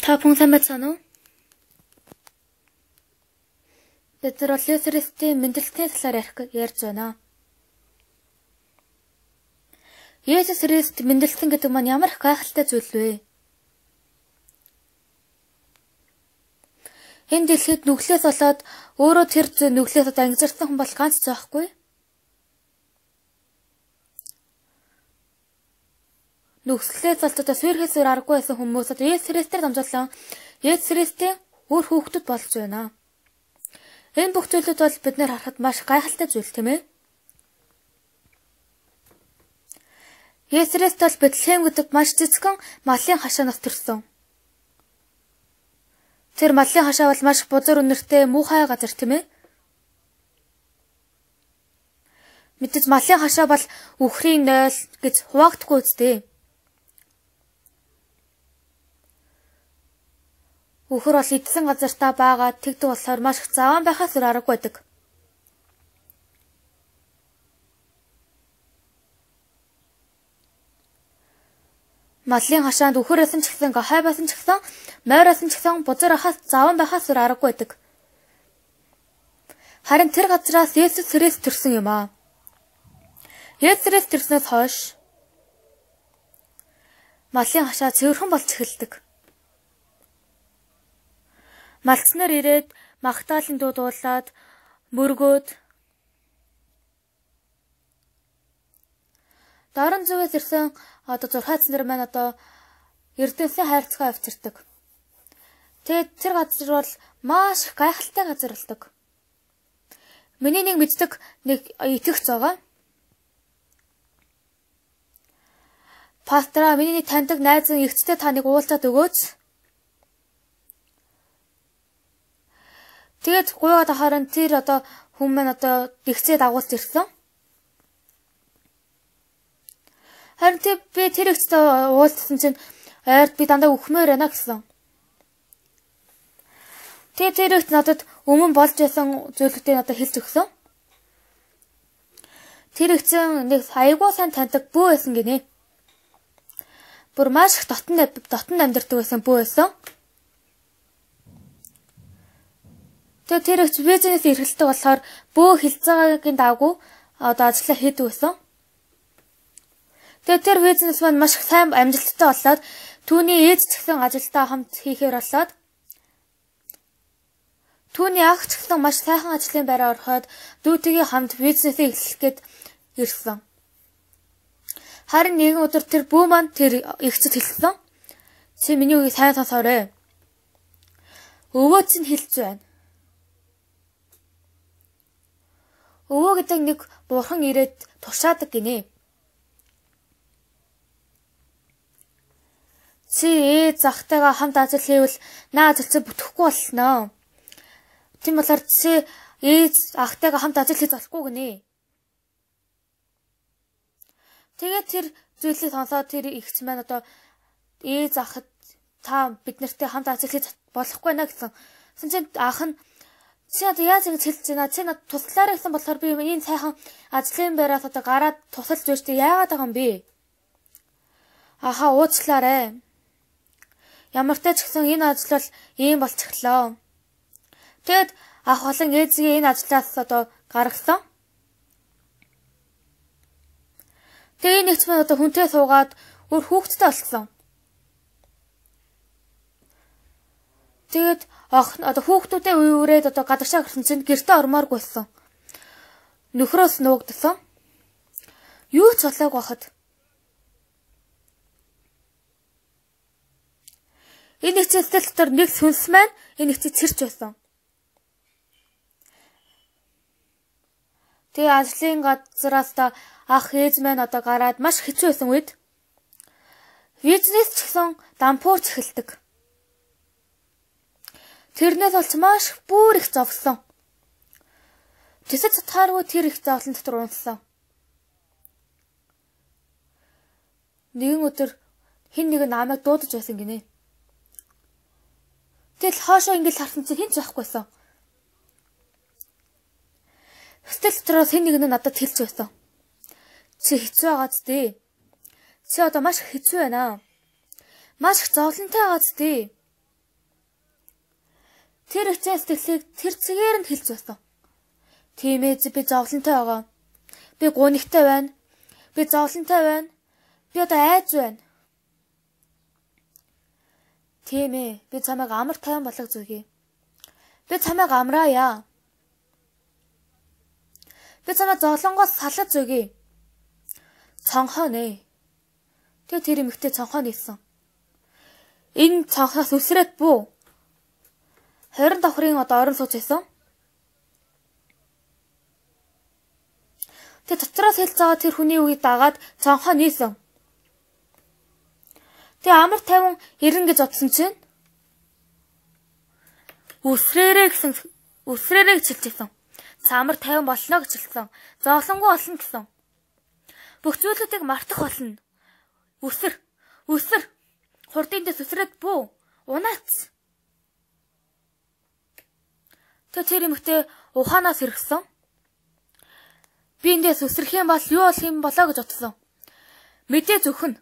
Та бүхэн сайн байцгаана уу? Бид нар бол Есүс Христийн мэндэлтийн талаар ярьж байна. Есүс Христ мэндэлсэн гэдэг маань ямар их гайхалтай зүйл вэ? Энэ дэлхийд нүглээс болоод өөрөө тэр нүглээс одоо ангижирсан хүн бол ганц зоохгүй. Нүглээс болж одоо сүйрхээс өөр аргагүй байсан хүмүүс одоо Есүс Христээр дамжуулан Есүс Христийн үр хүүхдүүд болж байна. Энэ бүх зүйлүүд бол бид нэр харахад маш гайхалтай зүйл тийм ээ. Есүс Христ бол Бэтлехэм гэдэг маш цэцгэн малын хашаанаас төрсөн. Тэр малын хашаа бол маш бузар үнэртэй муухай газар тийм ээ. Мэдээж малын хашаа бол үхрийн нойл гэж хуваагдахгүй үстэй. Үхэр бол идсэн газартаа баагаад тэгдэг болохоор маш их заван байхаас өөр аргагүй байдаг. Малын хашаанд үхэр байсан ч гэсэн, гахай байсан ч гэсэн, мойр байсан ч гэсэн бузар ахаас заван байхаас өөр аргагүй байдаг. Харин тэр газраас Есүс Христ төрсөн юм аа. Есүс Христ төрснөөс хойш малын хашаа цэвэрхэн болж эхэлдэг. Малцнаар ирээд магтаалын дуу дуулаад мөргөөд дорн зүгээс ирсэн одоо зурхаац нар маань одоо Эрдэнэсийн хайрцгаа авчирдаг. Тэгээд тэр газар бол маш их гайхалтай газар болдог. Миний нэг мэддэг нэг итгэгч байгаа. Пастораа миний нэг таньдаг найз эгцтэй та нэг уулзаад өгөөч. Тэгээд гуйгаад ахаар нь тэр одоо хүн маань одоо эгцээ дагуулж ирсэн. Харин би тэр эгцтэй уулзсан чинь ойрд би дандаа үхмээр байна гэсэн. Тэгээд тэр эгц надад өмнө болж байсан зүйлүүдийг надад хэлж өгсөн. Тэр эгцэн нэг аягүй сайн таньдаг бүү байсан гинэ. Бүр маш их дотн амьдардаг байсан бүү байсан. Тэгээд тэр эгч бизнес эрхэлдэг болохоор бөө хэлцээгийн дагуу одоо ажлаа хийдэг байсан. Тэгээд тэр бизнес маань маш их сайн амжилттай болоод түүний ээж ч гэсэн ажилдаа хамт хийхээр болоод түүний ах ч гэсэн маш сайхан ажлын байраа орхиод дүүтэйгээ хамт бизнесээ эхлэх гээд ирсэн. Харин нэгэн өдөр тэр бүү маань тэр эгцэд хэлсэн. Чи миний үгийг сайн сонсоорой. Өвөө чинь хэлж байна. Өвөө гэдэг нэг бурхан ирээд тушаадаг гинэ. Чи ээж ахтайгаа хамт ажил хийвэл наа ажил чи бүтэхгүй болно. Тийм болохоор чи ээж ахтайгаа хамт ажил хийж болохгүй гинэ. Тэгээд тэр зүйлийг сонсоод тэр эгч маань одоо ээж ахад та бид нартай хамт ажил хийж болохгүй нэ гэсэн. Тэгсэн чинь ах нь чи одоо яаж ингэж хэлж байна? Чи надад туслаарай гэсэн болохоор би энэ сайхан ажлын байраас одоо гараад тусалж байж тээ яагаад байгаа юм бэ? Ахаа уучлаарай. Ямартай ч гэсэн энэ ажил бол ийм болчихлоо. Тэгэд ах болон ээжигээ энэ ажлаас одоо гаргасан. Тэгээ энэ эгч маань одоо хүнтэй суугаад өөр хүүхэдтэй болсон. Тэгээд одоо хүүхдүүдээ үерээд одоо гадагшаа гарсан чинь гэртээ ормооргүй болсон. Нөхрөөс нуугдсан. Юу ч болоог байхад энэ хичээлтэй дотор нэг сүнс маань энэ хичээл цэрч байсан. Тэгээ ажлын газраас та ах ээж маань одоо гараад маш хэцүү байсан үед бизнес ч гэсэн дампуурч эхэлдэг. Тэрнээс олж маш бүр их зовсон. Тэсэж чадхааргүй тэр их зовлон дотор унсан. Нэгэн өдөр хэн нэгэн намайг дуудаж байсан гинэ. Тэгэл хоошоо ингэж харсан чинь хэн ч байхгүйсэн. Сэтгэл дотроос хэн нэгэн надад хэлж байсан. Чи хэцүү байгааз дээ. Чи одоо маш хэцүү байна. Маш их зовлонтой байгааз дээ. Тэр эгчийн сэтгэлийг тэр цэгээр нь хэлж байсан. Тийм ээ, би зовлонтой байгаа. Би гунигтай байна. Би зовлонтой байна. Би одоо айз байна. Тийм ээ, би чамайг амар тайван болго зүгье. Би чамайг амраая. Би чамайг зовлонгоос салгаж өгье. Цонхоо нэ. Тэгээ тэр эмэгтэй цонхоо нээсэн. Энэ цонхоос үсрээд бүү. 20 давхрын одоо орон сууж байсан. Тэгээ дотроос хэлж байгаа тэр хүний үгийг дагаад цонхоо нээсэн. Тэгээ амар тайван ирнэ гэж бодсон чинь үсрээрээ гэсэн, үсрээрээ гэж хэлж байсан. За амар тайван болно гэж хэлсэн. Зовлонгүй болно гэсэн. Бүх зүйлүүдийг мартах болно. Үсэр, үсэр. Хурдын дэс үсрээд бүү. Унаац. Тэгээ тэр эмэгтэй ухаанаас сэргэсэн. Би эндээс үсрэх юм бол юу болох юм болоо гэж бодсон. Мэдээ зөвхөн.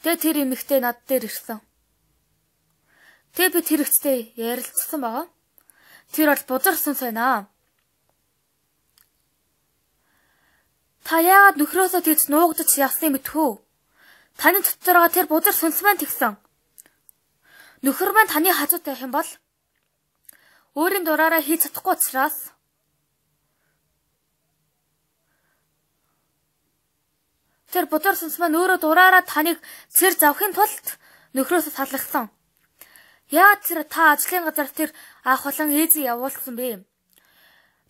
Тэгээ тэр эмэгтэй над дээр ирсэн. Тэгээ би тэр эгчтэй ярилцсан байгаа. Тэр бол бузар сүнс байна. Та яагаад нөхрөөсөө тэгж нуугдаж явсныг мэдэх үү? Таны дотор байгаа тэр бузар сүнс маань тэгсэн. Нөхөр маань таны хажууд байх юм бол өөрийн дураараа хийж чадахгүй учраас тэр бузар сүнс маань өөрөө дураараа таныг цэр завхын тулд нөхрөөсөө салгасан. Яагаад тэр та ажлын газар тэр ах болон ээжийг явуулсан бэ?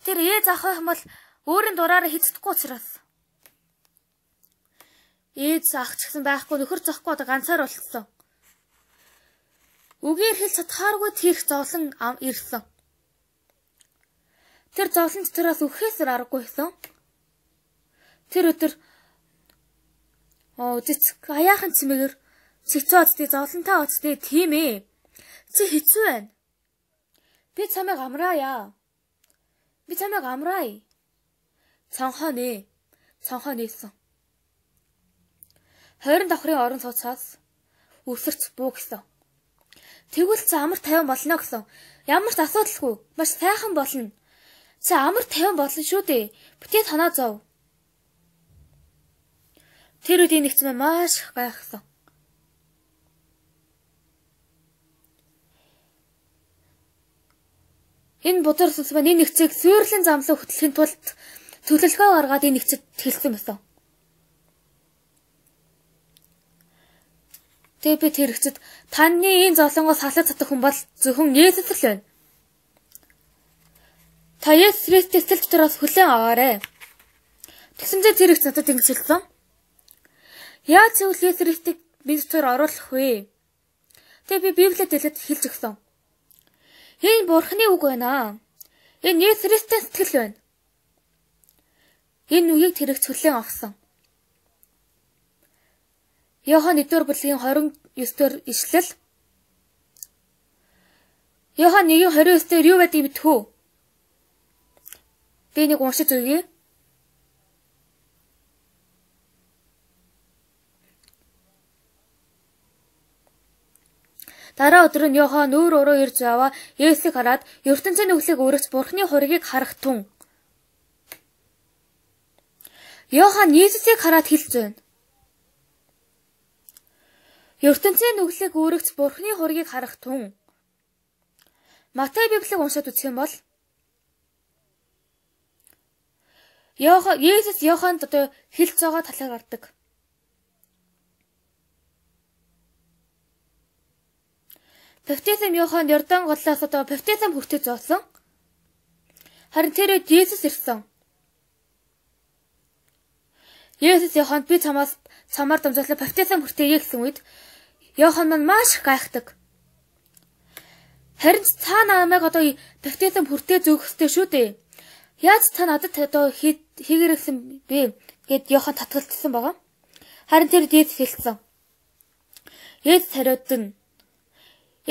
Тэр ээж ах байх юм бол өөрийн дураараа хийж чадахгүй учраас ээж ах ч гэсэн байхгүй, нөхөр зохгүй одоо ганцаар болцсон. Үгээр хэлж чадхааргүй тэр зовлон ирсэн. Тэр зовлон дотроос үхэхээс аргагүй байсан. Тэр өдөр цэцэг аяахан чимээгээр цэцүү оцдээ, зовлонтой оцдээ, тийм ээ. Чи хэцүү байна. Би чамайг амраая. Би чамайг амраая. Цонхоо нээ. Цонхоо нээсэн. 20 давхрын орон сууцаас үсэрч буу гэсэн. Тэгвэл чи амар тайван болно гэсэн. Ямар ч асуудалгүй. Маш сайхан болно. Чи амар тайван болно шүү дээ. Битгий санаа зов. Тэр үед энэ нэгц маань маш их гайхсан. Энэ бузар сүнс маань энэ нэгцийг сүйрлэн замлан хөтлөхийн тулд төлөвлөгөө гаргаад энэ нэгцэд хэлсэн байсан. Тэгээ би тэр нэгцэд таны энэ зовлонгоос салах чадах хүн бол зөвхөн Есүс л байна. Та Есүс Христийн сэтгэл дотроос хүлээн аваарай. Тэгсэн чинь тэр нэгц надад ингэж хэлсэн. Яаж гэвэл Есүс Христийг бид дотор оруулах вэ? Тэгээ би Библиэд дэлгэд хэлж өгсөн. Энэ Бурхны үг байна. Энэ Есүс Христийн сэтгэл байна. Энэ үгийг тэр их хүлээн авсан. Иохан 1-р бүлгийн 29-р ишлэл. Иохан 1:29 дээр юу байдгийг мэдэх үү? Би нэг уншиж өгье. Дараа өдөр нь Иохан нүүр уруу ирж яваа Есүсийг хараад ертөнцийн нүглийг өргөж Бурхны хургийг харах тун. Иохан Есүсийг хараад хэлж байна. Ертөнцийн нүглийг өргөж Бурхны хургийг харах тун. Матай Библийг уншаад үзэх юм бол Есүс Иоханд одоо хэлж байгаа талаар гардаг. Баптизм Иохан Йордан голоос одоо баптизм хүртэж зоосон. Харин тэр үед Есүс ирсэн. Есүс Иоханд би чамаас чамаар дамжуулан баптизм хүртээе гэсэн үед Иохан маань маш их гайхдаг. Харин та намайг одоо баптизм хүртээ зөөх ёстой шүү дээ. Яаж та надад одоо хийгэрсэн бэ гэд Иохан татгалзсан байгаа. Харин тэр Есүс хэлсэн. Есүс хариуд нь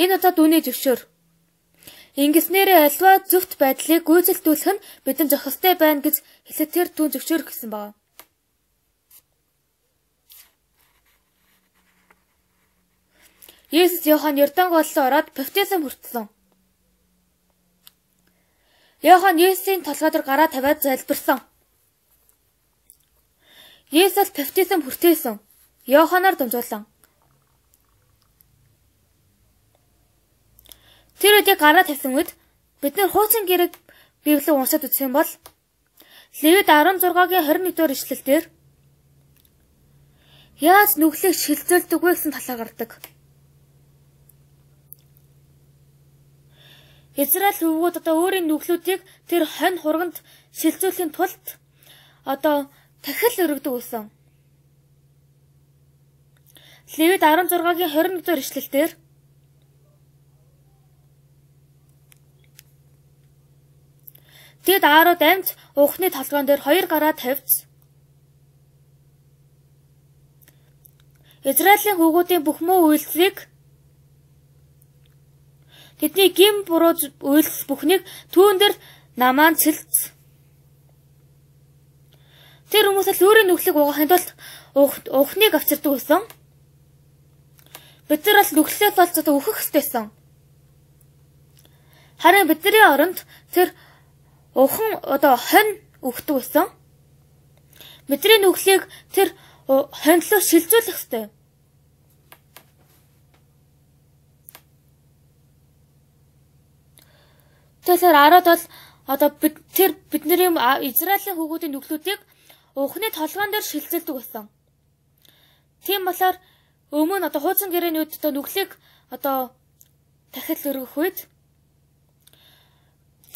энэ удаад үүний зөвшөөр. Ингэснээрээ альва зөвхт байдлыг гүйцэлдүүлэх нь бидэнд зохистой байна гэж хэлэхэд тэр түн зөвшөөрөх гэсэн байна. Есүс Йохан Йордан голлоо ороод баптизм хүртсэн. Йохан Есүсийн толгой дээр гараа тавиад залбирсан. Есүс баптизм хүртээсэн. Йоханаар дамжуулан. Тэр үед яг гараа тавьсан үед бид нэр хуучин гэрэг Библийг уншаад үзэх юм бол Левит 16-гийн 21 дугаар ишлэл дээр яаж нүглийг шилжүүлдэг вэ гэсэн талаар гардаг. Израиль хөвгүүд одоо өөрийн нүглүүдийг тэр хонь хурганд шилжүүлэхийн тулд одоо тахил өргөдөг байсан. Левит 16-гийн 21 дугаар ишлэл дээр Тэд Аарод амьд ухны толгоон дээр хоёр гараа тавьж Израилийн хүүгүүдийн бүх муу үйлслийг тэдний гэм буруу үйлс бүхнийг түүн дээр намаан цэлц. Тэр хүмүүс л өөрийн нүглийг угаахын тулд ухныг авчирдаг байсан. Бид нар бол нүглээс болж одоо үхэх ёстой байсан. Харин бидний оронд тэр ухан одоо хонь өгдөг байсан. Бидний нүглийг тэр хоньлоо шилжүүлэх ёстой. Тэгэхээр Аарод бол одоо тэр бидний Израилийн хүүгүүдийн нүглүүдийг ухны толгоон дээр шилжүүлдэг байсан. Тийм болохоор өмнө одоо хуучин гэрээний үед одоо нүглийг одоо тахил өргөх үед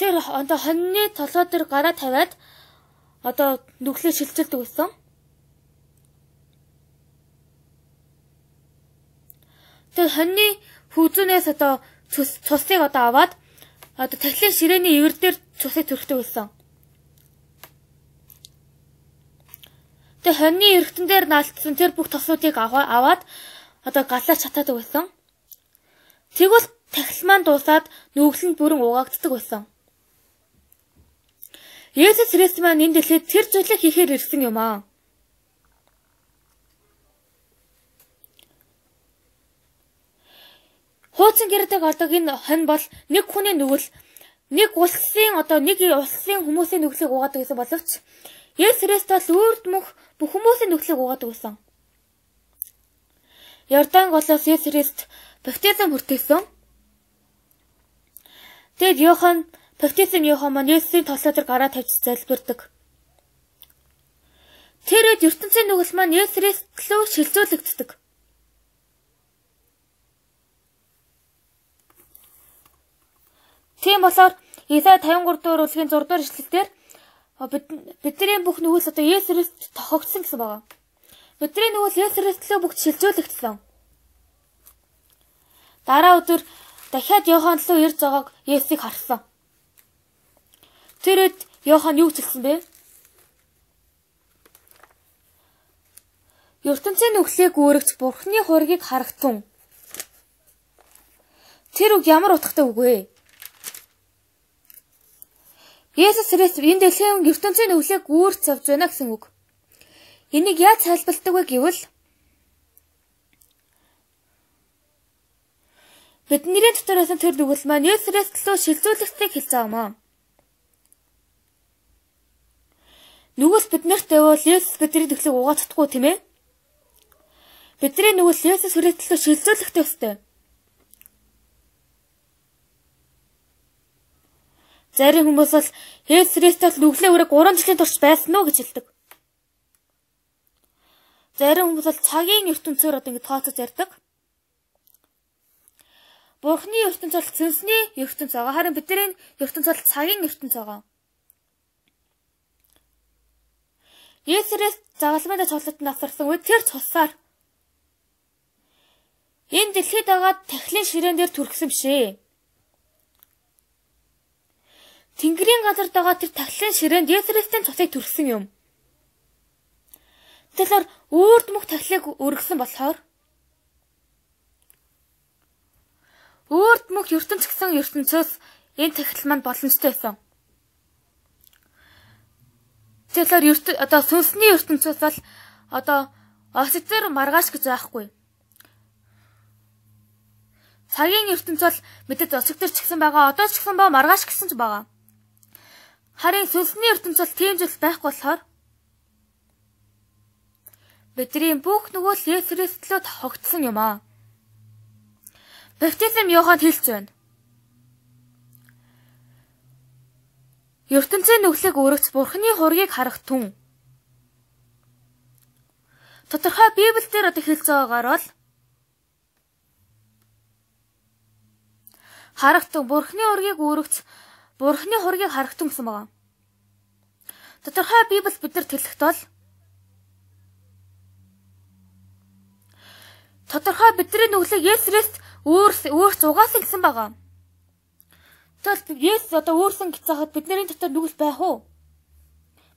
тэр одоо хоньны толгой дээр гараа тавиад одоо нүглээ шилжүүлдэг байсан. Тэр хоньны хөвзүүнээс одоо цусыг одоо аваад одоо тахилын ширээний ивэр дээр цусыг төрхдөг байсан. Тэр хоньны эргэтэн дээр наалтсан тэр бүх тоснуудыг аваад одоо галаар шатаадаг байсан. Тэгвэл тахил маань дуусаад нүгэл нь бүрэн угаагддаг байсан. Есүс Христ маань энэ дэлхийд тэр зүйлийг хийхээр ирсэн юм аа. Хуучин гэрээдэг ордог энэ хонь бол нэг хүний нүгэл, нэг улсын одоо нэг улсын хүмүүсийн нүглийг угаадаг гэсэн боловч Есүс Христ бол үрд мөнх бүх хүмүүсийн нүглийг угаадаг байсан. Йордан голоос Есүс Христ баптизм хүртээсэн. Тэгэд Йохан баптизм Йохан маань Есүсийн толгой дээр гараа тавьж залбирдаг. Тэр үед ертөнцийн нүгэл маань Есүс Христ рүү шилжүүлэгддэг. Тийм болохоор Исай 53 дугаар бүлгийн 6 дугаар ишлэлдэр бидний бүх нүгэл одоо Есүс Христ тохиогдсон гэсэн байгаа. Бидний нүгэл Есүс Христ рүү бүгд шилжүүлэгдсэн. Дараа өдөр дахиад Йохан руу ирж байгааг Есүсийг харсан. Тэр үед Йохан юу гэж хэлсэн бэ? Ертөнцийн нүглийг үүрэгч Бурхны хургийг харагтун. Тэр үг ямар утгатай үг вэ? Есүс Христ энэ дэлхийн ертөнцийн нүглийг үүрч явж байна гэсэн үг. Энийг яаж тайлбарладаг вэ гэвэл бидний дотор байсан тэр нүгэл маань Есүс Христ рүү шилжүүлэхийг хэлж байгаа юм аа. Нүгэл биднэрт байвал Есүс бидний нүглийг угааж чадахгүй тийм ээ? Бидний нүгэл Есүс Христ рүү шилжүүлэхтэй ёстой. Зарим хүмүүс бол Есүс Христ бол нүглээ үрэг 3 жилийн турш байсан уу гэж хэлдэг. Зарим хүмүүс бол цагийн ертөнцөөр одоо ингэ тооцож ярьдаг. Бурхны ертөнц бол сүнсний ертөнц байгаа. Харин бидний ертөнц бол цагийн ертөнц байгаа. Есүс Христ загалмай цоглолтод насарсан үед тэр цусаар энэ дэлхийд байгаа тахилын ширээн дээр түрхсэн бишээ. Тэнгэрийн газарт байгаа тэр тахилын ширээнд Есүс Христийн цусыг түрхсэн юм. Тэгэхээр үрд мөх тахилыг өргөсөн болохоор үрд мөх ертөнц гэсэн ертөнцөөс энэ тахил маань боломжтой байсан. Тэгэхээр одоо сүнсний ертөнцөөс бол одоо офицер маргааш гэж байхгүй. Цагийн ертөнц бол мэдээж өчигдөр ч гэсэн байгаа, одоо ч гэсэн ба, маргааш гэсэн ч байгаа. Харин сүнсний ертөнц бол тийм зүйл байхгүй болохоор бидний бүх нүгэл Есүс Христ рүү хогдсон юм аа. Баптизм Иохан хэлж байна. Ертөнцийн нүглийг өргөц Бурхны хургийг харах түн. Тодорхой Библиэлд одоо хэлж байгаагаар бол харах түн Бурхны ургийг өргөц Бурхны хургийг харах түн гэсэн байгаа. Тодорхой Библи биднэрт хэлэхэд бол тодорхой бидний нүглийг Есүс Христ өөрс угаасан гэсэн байгаа. Тэгвэл Есүс одоо өөрсөн гэж хахад бидний дотор нүгэл байх уу?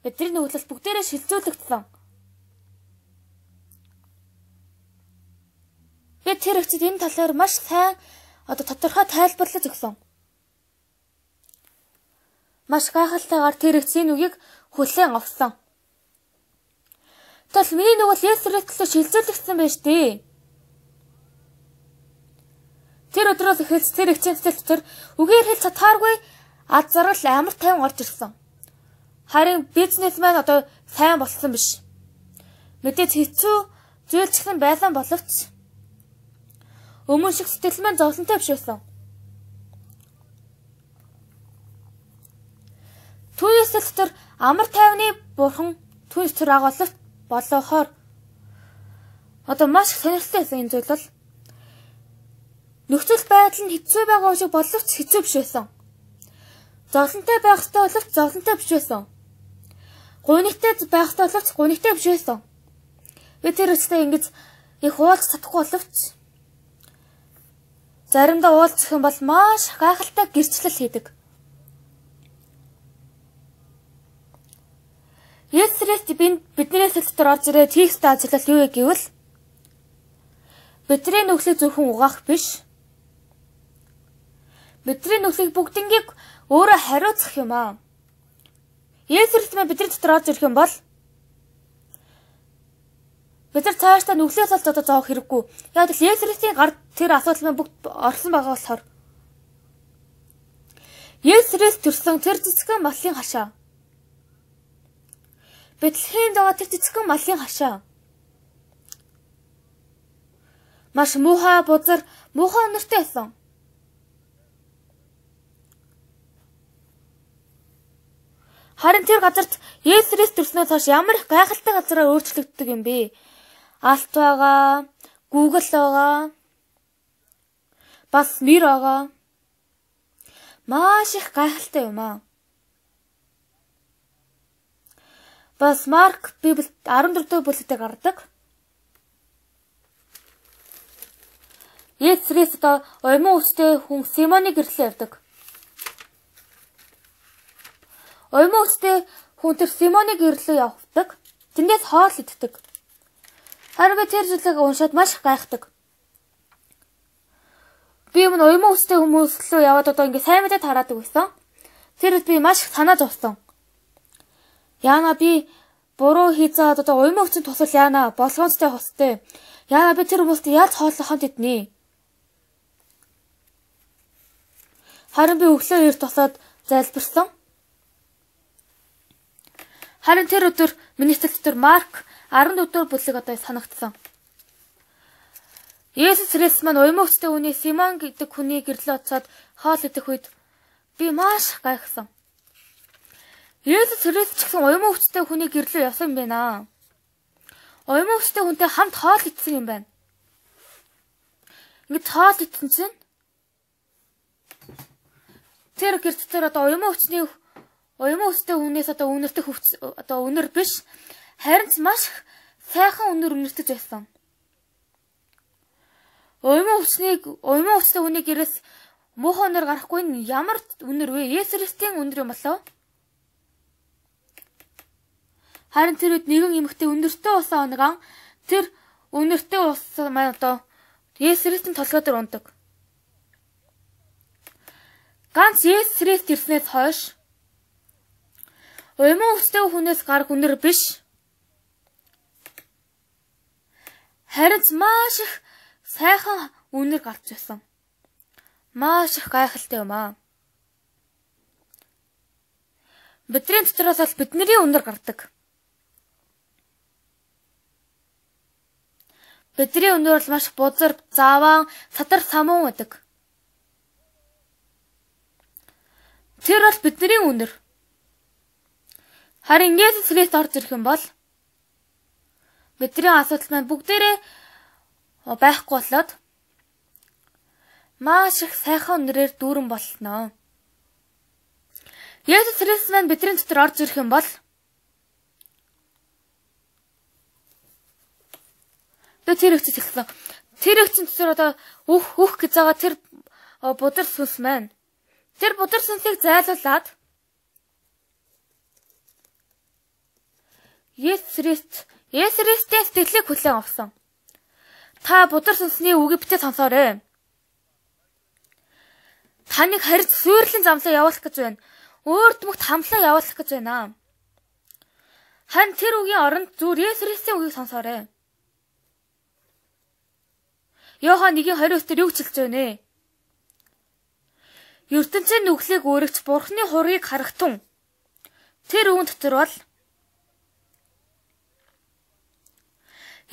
Бидний нүгэл бүгдээрээ шилжүүлэгдсэн. Би тэр ихчид энэ талаар маш сайн одоо тодорхой тайлбарлаж өгсөн. Маш гайхалтайгаар тэр ихчийн үгийг хүлээн авсан. Тэгвэл миний нүгэл Есүс Христ рүү шилжүүлэгдсэн байж тээ. Тэр өдрөөс эхэлж тэр ихчийн цэцэл дотор үгээр хэлж чадхааргүй ад заргал амар тайван орж ирсэн. Харин бизнесмен одоо сайн болсон биш. Мэдээж хэцүү зүйл ч гэсэн байсан боловч өмнө шиг сэтгэл маань зовлонтой биш байсан. Түүний сэтгэл дотор амар тайвны бурхан түүний дотор агуулт болоохоор одоо маш их сонирхолтой байсан энэ зүйл бол нөхцөл байдал нь хэцүү байгаа юм шиг боловч хэцүү биш байсан. Зовлонтой байх ёстой боловч зовлонтой биш байсан. Гунигтай байх ёстой боловч гунигтай биш байсан. Би тэр үстэй ингэж их уулз чадахгүй боловч заримдаа уулзах юм бол маш гайхалтай гэрчлэл хийдэг. Есүс Христ бидний сэтгэл дотор орж ирээд хийх ёстой ажил юу вэ гэвэл бидний нүглийг зөвхөн угаах биш. Бидний нүглийг бүгднгийг өөрөө хариуцах юм аа. Есүс Христ маань бидний дотор орж ирэх юм бол бид нар цаашдаа нүглээс олж одоо зовох хэрэггүй. Яг л Есүс Христийн гар тэр асуудал маань бүгд орсон байгаа болохоор Есүс Христ төрсөн тэр цэцгэн малын хашаа. Бэтлехэм байгаа тэр цэцгэн малын хашаа. Маш муухай бузар, муухай үнэртэй байсан. Харин тэр газарт Есүс Христ төрснөөс хойш ямар их гайхалтай газараар өөрчлөгддөг юм бэ? Алт байгаа, Google байгаа, бас мэр байгаа. Маш их гайхалтай юм аа. Бас Марк Библиэд 14 дугаар бүлэгтээ гардаг. Есүс Христ одоо уйман өвчтэй хүн Симоны гэрлээ явдаг. Уйман өвчтэй хүн тэр Симоны гэрлээ явдаг. Тэндээс хоол иддэг. Харин би тэр зүйлийг уншаад маш их гайхдаг. Би өмнө уйман өвчтэй хүмүүс рүү яваад одоо ингээ сайн мэдээ тараадаг байсан. Тэр үед би маш их санаа зовсон. Яна би буруу хийцээд одоо уйман өвчин тусал яана болгоомжтой хостой. Яна би тэр хүмүүст яаж хооллох юм тэдний. Харин би өглөө эрт босоод залбирсан. Харин тэр өдөр миний сэтгэл дотор Марк 14 дугаар бүлэг одоо санагдсан. Есүс Христ маань уйман өвчтэй хүний Симон гэдэг хүний гэрлээ оцоод хоол идэх үед би маш гайхсан. Есүс Христ ч гэсэн уйман өвчтэй хүний гэрлээ явсан юм байна. Уйман өвчтэй хүнтэй хамт хоол идсэн юм байна. Ингээд хоол идсэн чинь тэр гэр дотор одоо уйман өвчтэй хүнээс одоо үнэртэх хөвч одоо үнэр биш харин ч маш их сайхан үнэр үнэртэж байсан. Уйман өвчтэй хүний гэрээс муухай үнэр гарахгүй нь ямар үнэр вэ? Есүс Христийн үнэр юм болов? Харин тэр үед нэгэн эмэгтэй үнэртэй усаа онгон тэр үнэртэй ус маань одоо Есүс Христийн толгой дээр ундаг. Ганц Есүс Христ ирснээс хойш уйман өвчтэй хүнээс гарах үнэр биш. Харин ч маш их сайхан үнэр гарч байсан. Маш их гайхалтай юм аа. Бидний дотроос бол бидний үнэр гардаг. Бидний үнэр бол маш бузар, заваан, садар самуун байдаг. Тэр бол бидний үнэр. Харин Есүс Христ орж ирэх юм бол бидний асуудал маань бүгдээрээ байхгүй болоод маш их сайхан үнэрээр дүүрэн болно. Есүс Христ маань бидний дотор орж ирэх юм бол би тэр өгч хэлсэн. Тэр өгчин дотор одоо өөх гэж байгаа тэр бузар сүнс маань. Тэр бузар сүнсийг зайлуулад Есүс Христийн сэтгэлийг хүлээн авсан. Та бузар сүнсний үгийг битгий сонсоорой. Таныг харж сүйрлэн замлаа явуулах гэж байна. Өөр дүмэгт хамлаа явуулах гэж байна. Харин тэр үгийн оронд зүгээр Есүс Христийн үгийг сонсоорой. Иохан 1:29 дээр юу гэж хэлж байна вэ? Ертөнцийн нүглийг өөрөгч Бурхны хургийг харагтун. Тэр үгэн дотор бол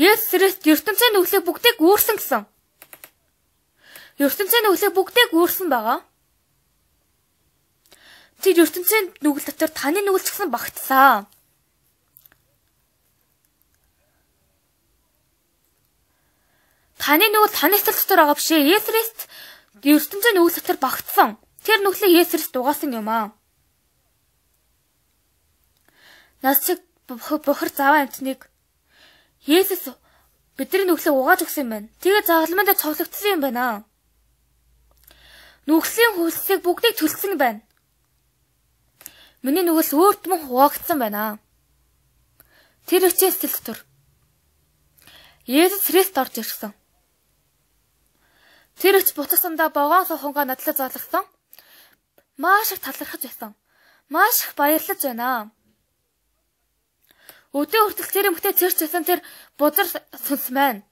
Есүс Христ ертөнцийн нүглийг бүгдийг үүрсэн гэсэн. Ертөнцийн нүглийг бүгдийг үүрсэн байгаа. Тэр ертөнцийн нүгэл дотор таны нүгэл ч гэсэн багтсан. Таны нүгэл таны сэтгэл дотор байгаа биш ээ. Есүс Христ ертөнцийн нүгэл дотор багтсан. Тэр нүглийг Есүс Христ угаасан юм аа. Нас шиг бохир заваа амтныг Есүс бидний нүглийг угааж өгсөн юм байна. Тэгээ загалмайн дээр цовлогдсон юм байна. Нүглийн хөлсийг бүгдийг төлсөн байна. Миний нүгэл өөрт мөн хуваагдсан байна. Тэр өчийн сэтгэл дотор Есүс Христ орж ирсэн. Тэр өч буцах сандаа вогоон сухангаа надлаа залгасан. Маш их талархаж байсан. Маш их баярлаж байна. Өдөө хүртэл тэр эмэгтэй цэрч байсан тэр бузар сүнс маань.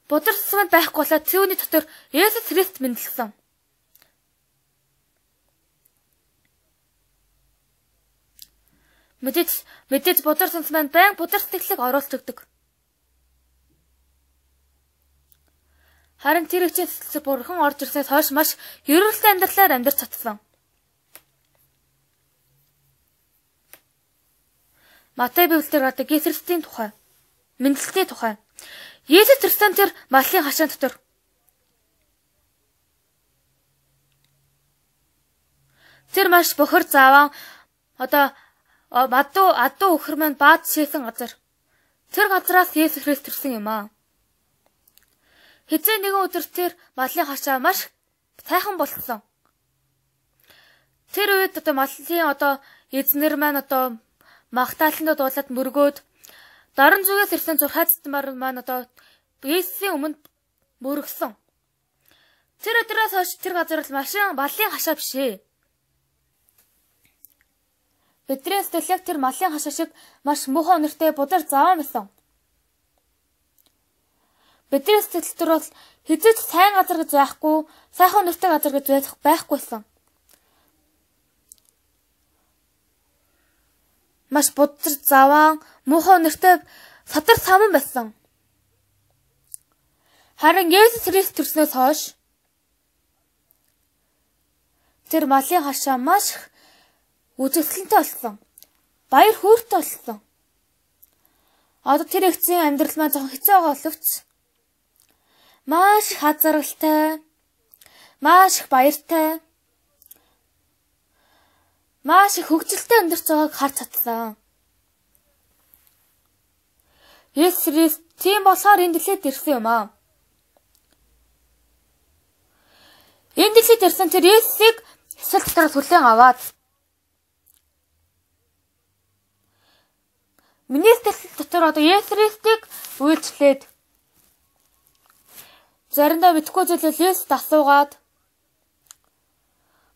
Бузар сүнс маань байхгүй болоод цэвний дотор Есүс Христ мэндэлсэн. Мэдээж бузар сүнс маань байн бузар сэтгэлийг оруулж өгдөг. Харин тэр өчийн сэтгэлээр Бурхан орж ирснээс хойш маш ерөөлтэй амьдралаар амьдарч чадсан. Матай Библиэлд гардаг Есүс Христийн тухай, мэндэлтийн тухай. Есүс Христос тэр малын хашаан дотор тэр маш бохир заваан одоо адуу өхөр маань баад шээсэн газар. Тэр газраас Есүс Христ төрсөн юм аа. Хэзээ нэгэн өдөр тэр малын хашаа маш сайхан болсон. Тэр үед одоо малын одоо эзнэр маань одоо магтааланд дуулаад мөргөөд дорн зүгээс ирсэн зурхайцтмар маань одоо Есүсийн өмнө мөргсөн. Тэр өдрөөс хойш тэр газар бол маш малын хашаа биш ээ. Бидний сэтгэл яг тэр малын хашаа шиг маш муухай үнэртэй бузар заваан байсан. Бидний сэтгэл төр бол хэзээ ч сайн газар гэж байхгүй, сайхан үнэртэй газар гэж байхгүйсэн. Маш бузар заваан, муухай үнэртэй садар саман байсан. Харин Есүс Христ төрснөөс хойш тэр малын хашаа маш их үзэсгэлэнтэй болсон. Баяр хөөртэй болсон. Одоо тэр эгцийн амьдрал маань жоохон хэцүү байгаа боловч маш их хад жаргалтай, маш их баяртай, маш их хөгжилтэй амьдарч байгааг харж чадсан. Есүс Христ тийм болохоор энэ дэлхийд ирсэн юм аа. Энэ дэлхийд ирсэн тэр Есүсийг эсэл дотроос хүлээн аваад миний сэтгэл дотор одоо Есүс Христийг үйлчлээд заримдаа мэдхгүй зүйлээ Есүст асуугаад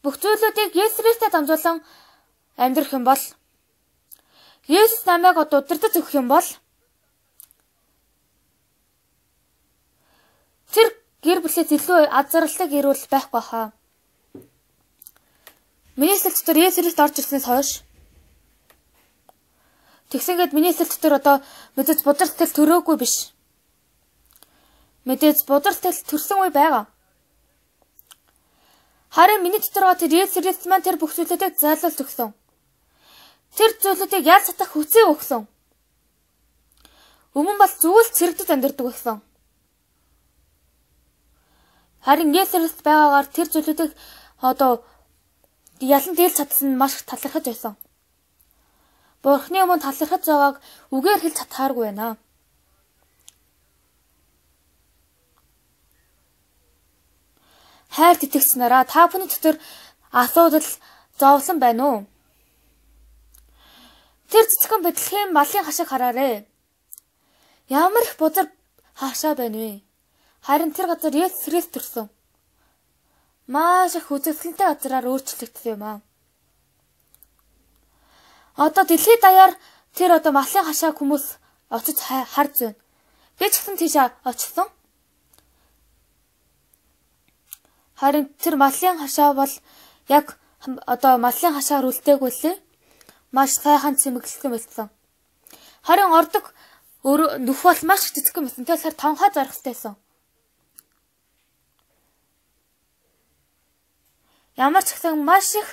бүх зүйлүүдийг Есүс Христтэй дамжуулан амьдрах юм бол Есүс намайг одоо удирдах өгөх юм бол тэр Гэр бүлээс илүү аз жаргалтай гэр бүл байхгүй хаа. Миний сэтгэл дотор Есүс Христ орж ирснээс хойш тэгсэнгээд миний сэтгэл дотор одоо мэдээж бузар сэтгэл төрөөгүй биш. Мэдээж бузар сэтгэл төрсөн үе байгаа. Харин миний дотор тэр Есүс Христ маань тэр бүх зүйлүүдийг зайлуулж өгсөн. Тэр зүйлүүдийг ялж чадах хүчээ өгсөн. Өмнө бол зүйл цэрэгдэж амьдардаг байсан. Харин Есүс Христ байгаагаар тэр зүйлүүдийг одоо ялан дийлж чадсан нь маш их талархаж байсан. Бурхны өмнө талархаж байгааг үгээр хэлж чадхааргүй байна. Хайрт итгэгч нараа, та бүхний дотор асуудал зовлон байна уу? Тэр цэцгэн Бэтлехэм малын хашиг хараарэ. Ямар их бузар хашаа байна вэ? Харин тэр газар Есүс Христ төрсөн. Маш их үзэсгэлэнтэй газраар өөрчлөгдсөн юм аа. Одоо дэлхийд даяар тэр одоо малын хашааг хүмүүс очиж харж байна. Би ч гэсэн тийш очсон. Харин тэр малын хашаа бол яг одоо малын хашаар үлдээгүй лээ. Маш сайхан цэмэглэсэн байсан. Харин ордог нөх бол маш их жижигхэн байсан. Тэр болохоор тонхой зоригтой байсан. Ямар ч гэсэн маш их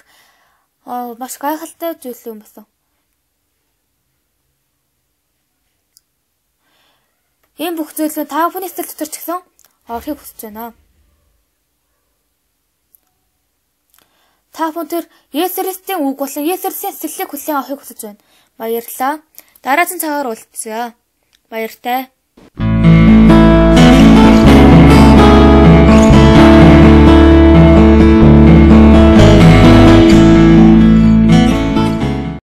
маш гайхалтай зүйл юм байсан. Энэ бүх зүйлээ та бүхний сэтгэл дотор ч гэсэн орохыг хүсэж байна. Та бүхэн тэр Есүс Христийн үг болон Есүс Христийн сэтгэлийг хүлээн авахыг хүсэж байна. Баярлалаа. Дараагийн цагаар уулзъя. Баяртай.